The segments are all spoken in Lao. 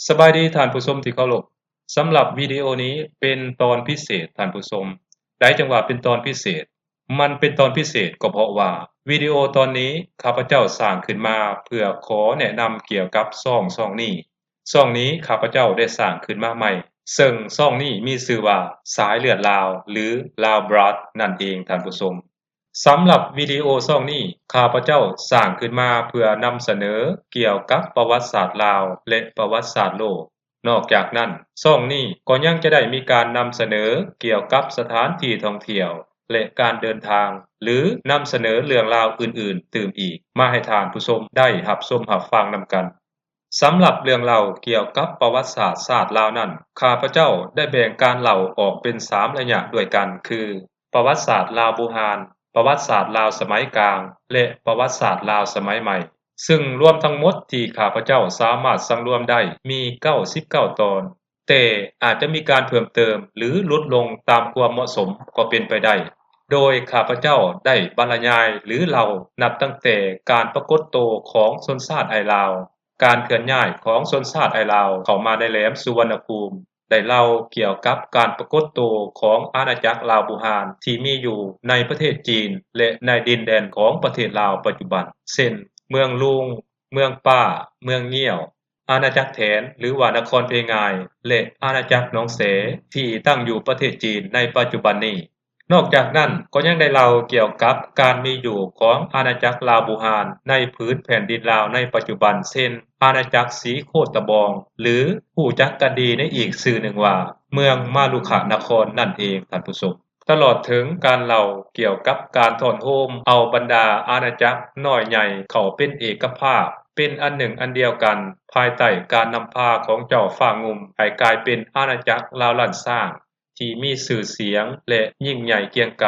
ສະບາຍດີທ່ານຜູ້ຊົມທີ່ເຄົາລົບ. ສຳລັບວິດີໂອນີ້ເປັນຕອນພິເສດທ່ານຜູ້ຊົມ. ໃດຈັ່ງວ່າເປັນຕອນພິເສດ? ມັນເປັນຕອນພິເສດກໍເພາະວ່າວິດີໂອຕອນນີ້ຂ້າພະເຈົ້າສ້າງຂຶ້ນມາເພື່ອຂໍແນະນຳກ່ຽວກັບຊ່ອງ ຊ່ອງນີ້. ຊ່ອງນີ້ຂ້າພະເຈົ້າໄດ້ສ້າງຂຶ້ນມາໃໝ່, ເຊິ່ງຊ່ອງນີ້ມີຊື່ວ່າ ສາຍເລືອດລາວ ຫຼື Lao Blood ນັ້ນເອງທ່ານຜູ້ຊົມ. ສຳລັບວິດີໂອຊ່ອງນີ້ ຂ້າພະເຈົ້າສ້າງຂຶ້ນມາເພື່ອນຳສະເໜີກ່ຽວກັບປະຫວັດສາດລາວ ແລະ ປະຫວັດສາດໂລກ. ນອກຈາກນັ້ນ, ຊ່ອງນີ້ກໍຍັງຈະໄດ້ມີການນຳສະເໜີກ່ຽວກັບສະຖານທີ່ທ່ອງທ່ຽວ ແລະ ການເດີນທາງ ຫຼື ນຳສະເໜີເລື່ອງລາວອື່ນໆຕື່ມອີກ ມາໃຫ້ທ່ານຜູ້ຊົມໄດ້ຮັບຊົມຮັບຟັງນຳກັນ. ສຳລັບເລື່ອງເລົ່າກ່ຽວກັບປະຫວັດສາດຊາດລາວນັ້ນ, ຂ້າພະເຈົ້າໄດ້ແບ່ງການເລົ່າອອກເປັນສາມໄລຍະດ້ວຍກັນ ຄື ປະຫວັດສາດລາວບູຮານ, ປະຫວັດສາດລາວສະໄໝກາງ ແລະ ປະຫວັດສາດລາວສະໄໝໃໝ່, ຊຶ່ງລວມທັງໝົດທີ່ຂ້າພະເຈົ້າສາມາດສັງລວມໄດ້ມີເກົ້າສິບເກົ້າຕອນ, ແຕ່ອາດຈະມີການເພີ່ມເຕີມ ຫຼື ຫຼຸດລົງຕາມຄວາມເໝາະສົມກໍເປັນໄປໄດ້. ໂດຍຂ້າພະເຈົ້າໄດ້ບັນລະຍາຍ ຫຼື ເລົ່ານັບຕັ້ງແຕ່ການປາກົດໂຕຂອງຊົນຊາດໄອລາວ, ການເຄື່ອນຍ້າຍຂອງຊົນຊາດໄອລາວເຂົ້າມາໃນແຫຼມສຸວັນນະພູມ, ໄດ້ເລົ່າກ່ຽວກັບການປາກົດໂຕຂອງອານາຈັກລາວບູຮານທີ່ມີຢູ່ໃນປະເທດຈີນ ແລະ ໃນດິນແດນຂອງປະເທດລາວປັດຈຸບັນ ເຊັ່ນ ເມືອງລຸງ, ເມືອງປ້າ, ເມືອງງຽວ, ອານາຈັກແຖນ ຫຼືວ່ານະຄອນເພງາຍ ແລະ ອານາຈັກໜອງແສ ທີ່ຕັ້ງຢູ່ປະເທດຈີນໃນປັດຈຸບັນນີ້. ນອກຈາກນັ້ນກໍຍັງໄດ້ເລົ່າກ່ຽວກັບການມີຢູ່ຂອງອານາຈັກລາວບູຮານໃນຜືນແຜ່ນດິນລາວໃນປັດຈຸບັນ ເຊັ່ນ ອານາຈັກສີໂຄດຕະບອງ ຫຼື ຮູ້ຈັກກັນດີໃນອີກຊື່ໜຶ່ງວ່າ ເມືອງມາລຸຂະນະຄອນນັ້ນເອງທ່ານຜູ້ຊົມ. ຕະຫຼອດເຖິງການເລົ່າກ່ຽວກັບການທ້ອນໂຮມເອົາບັນດາອານາຈັກນ້ອຍໃຫຍ່ເຂົ້າເປັນເອກະພາບ ເປັນອັນໜຶ່ງອັນດຽວກັນ ພາຍໃຕ້ການນຳພາຂອງເຈົ້າຟ້າງຸ່ມ ໃຫ້ກາຍເປັນອານາຈັກລາວລ້ານຊ້າງ ທີ່ມີຊື່ສຽງ ແລະ ຍິ່ງໃຫຍ່ກຽງໄກ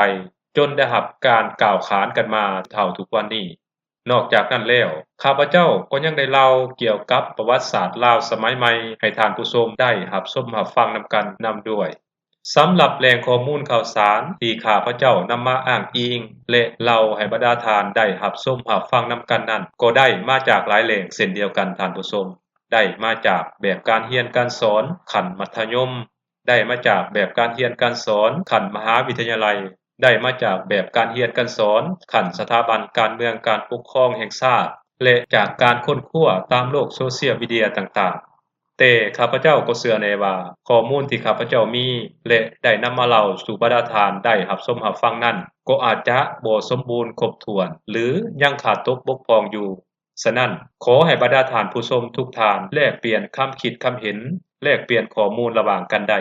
ຈົນໄດ້ຮັບການກ່າວຂານກັນມາເທົ່າທຸກວັນນີ້. ນອກຈາກນັ້ນແລ້ວ, ຂ້າພະເຈົ້າກໍຍັງໄດ້ເລົ່າກ່ຽວກັບປະຫວັດສາດລາວສະໄໝໃໝ່ໃຫ້ທ່ານຜູ້ຊົມໄດ້ຮັບຊົມຮັບຟັງນຳກັນນຳດ້ວຍ. ສຳລັບແຫຼ່ງຂໍ້ມູນຂ່າວສານທີ່ຂ້າພະເຈົ້ານຳມາອ້າງອີງ ແລະ ເລົ່າໃຫ້ບັນດາທ່ານໄດ້ຮັບຊົມຮັບຟັງນຳກັນນັ້ນ ກໍໄດ້ມາຈາກຫຼາຍແຫຼ່ງເຊັ່ນດຽວກັນທ່ານຜູ້ຊົມ. ໄດ້ມາຈາກແບບການຮຽນການສອນຂັ້ນມັດທະຍົມ, ໄດ້ມາຈາກແບບການຮຽນການສອນຂັ້ນມະຫາວິທະຍາໄລ, ໄດ້ມາຈາກແບບການຮຽນການສອນຂັ້ນສະຖາບັນການເມືອງການປົກຄອງແຫ່ງຊາດ ແລະ ຈາກການຄົ້ນຄວ້າຕາມໂລກໂຊຊຽວມີເດຍຕ່າງໆ. ແຕ່ຂ້າພະເຈົ້າກໍເຊື່ອແນ່ວ່າ ຂໍ້ມູນທີ່ຂ້າພະເຈົ້າມີ ແລະ ໄດ້ນຳມາເລົ່າສູ່ບັນດາທ່ານໄດ້ຮັບຊົມຮັບຟັງນັ້ນ ກໍອາດຈະບໍ່ສົມບູນຄົບຖ້ວນ ຫຼື ຍັງຂາດຕົກບົກຜ່ອງຢູ່. ສະນັ້ນ, ຂໍໃຫ້ບັນດາທ່ານຜູ້ຊົມທຸກທ່ານແລກປ່ຽນຄຳຄິດຄຳເຫັນ, ແລກປ່ຽນຂໍ້ມູນລະຫວ່າງກັນໄດ້.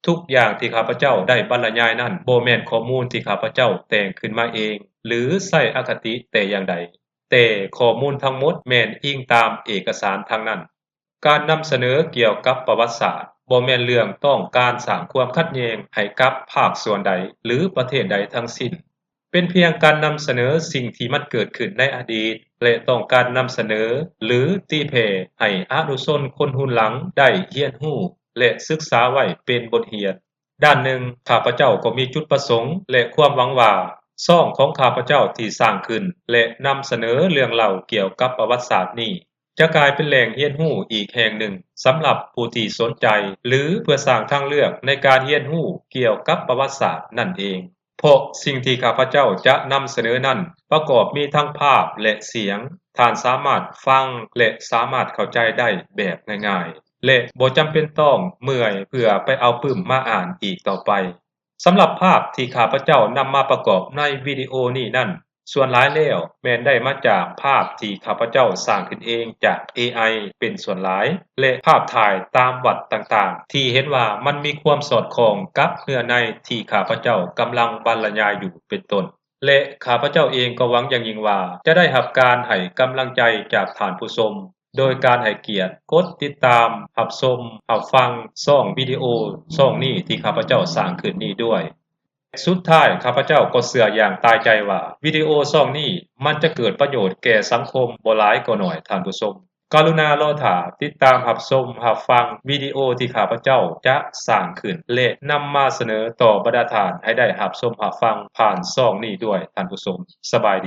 ທຸກຢ່າງທີ່ຂ້າພະເຈົ້າໄດ້ບັນລະຍາຍນັ້ນ ບໍ່ແມ່ນຂໍ້ມູນທີ່ຂ້າພະເຈົ້າແຕ່ງຂຶ້ນມາເອງ ຫຼື ໃຊ້ອະຄະຕິແຕ່ຢ່າງໃດ, ແຕ່ຂໍ້ມູນທັງໝົດແມ່ນອີງຕາມເອກະສານທັງນັ້ນ. ການນຳສະເໜີກ່ຽວກັບປະຫວັດສາດ ບໍ່ແມ່ນເລື່ອງຕ້ອງການສ້າງຄວາມຂັດແຍ່ງໃຫ້ກັບພາກສ່ວນໃດ ຫຼື ປະເທດໃດທັງສິ້ນ. ເປັນພຽງການນຳສະເໜີສິ່ງທີ່ມັນເກີດຂຶ້ນໃນອະດີດ ແລະ ຕ້ອງການນຳສະເໜີ ຫຼື ຕີແຜ່ໃຫ້ອະນຸຊົນຄົນຮຸ່ນຫຼັງໄດ້ຮຽນຮູ້ ແລະ ສຶກສາໄວ້ເປັນບົດຮຽນ. ດ້ານໜຶ່ງ, ຂ້າພະເຈົ້າກໍມີຈຸດປະສົງ ແລະ ຄວາມຫວັງວ່າ ຊ່ອງຂອງຂ້າພະເຈົ້າທີ່ສ້າງຂຶ້ນ ແລະ ນຳສະເໜີເລື່ອງເລົ່າກ່ຽວກັບປະຫວັດສາດນີ້ ຈະກາຍເປັນແຫຼ່ງຮຽນຮູ້ອີກແຫ່ງໜຶ່ງສຳລັບຜູ້ທີ່ສົນໃຈ ຫຼື ເພື່ອສ້າງທາງເລືອກໃນການຮຽນຮູ້ກ່ຽວກັບປະຫວັດສາດນັ້ນເອງ. ເພາະສິ່ງທີ່ຂ້າພະເຈົ້າຈະນຳສະເໜີນັ້ນ ປະກອບມີທັງພາບ ແລະ ສຽງ, ທ່ານສາມາດຟັງ ແລະ ສາມາດເຂົ້າໃຈໄດ້ແບບງ່າຍໆ ແລະ ບໍ່ຈຳເປັນຕ້ອງເມື່ອຍເພື່ອໄປເອົາປຶ້ມມາອ່ານອີກຕໍ່ໄປ. ສຳລັບພາບທີ່ຂ້າພະເຈົ້ານຳມາປະກອບໃນວິດີໂອນີ້ນັ້ນ ສ່ວນຫຼາຍແລ້ວແມ່ນໄດ້ມາຈາກພາບທີ່ຂ້າພະເຈົ້າສ້າງຂຶ້ນເອງຈາກເອໄອເປັນສ່ວນຫຼາຍ ແລະ ພາບຖ່າຍຕາມວັດຕ່າງໆ ທີ່ເຫັນວ່າມັນມີຄວາມສອດຄ່ອງກັບເນື້ອໃນທີ່ຂ້າພະເຈົ້າກຳລັງບັນລະຍາຍຢູ່ເປັນຕົ້ນ. ແລະ ຂ້າພະເຈົ້າເອງກໍຫວັງຢ່າງຍິ່ງວ່າ ຈະໄດ້ຮັບການໃຫ້ກຳລັງໃຈຈາກທ່ານຜູ້ຊົມ ໂດຍການໃຫ້ກຽດກົດຕິດຕາມຮັບຊົມຮັບຟັງຊ່ອງວິດີໂອຊ່ອງນີ້ທີ່ຂ້າພະເຈົ້າສ້າງຂຶ້ນນີ້ດ້ວຍ. ສຸດທ້າຍ ຂ້າພະເຈົ້າກໍເຊື່ອຢ່າງຕາຍໃຈວ່າ ວິດີໂອຊ່ອງນີ້ມັນຈະເກີດປະໂຫຍດແກ່ສັງຄົມບໍ່ຫຼາຍກໍໜ້ອຍທ່ານຜູ້ຊົມ. ກະລຸນາລໍຖ້າຕິດຕາມຮັບຊົມຮັບຟັງວິດີໂອທີ່ຂ້າພະເຈົ້າຈະສ້າງຂຶ້ນ ແລະ ນຳມາສະເໜີຕໍ່ບັນດາທ່ານໃຫ້ໄດ້ຮັບຊົມຮັບຟັງຜ່ານຊ່ອງນີ້ດ້ວຍທ່ານຜູ້ຊົມ. ສະບາຍດີ.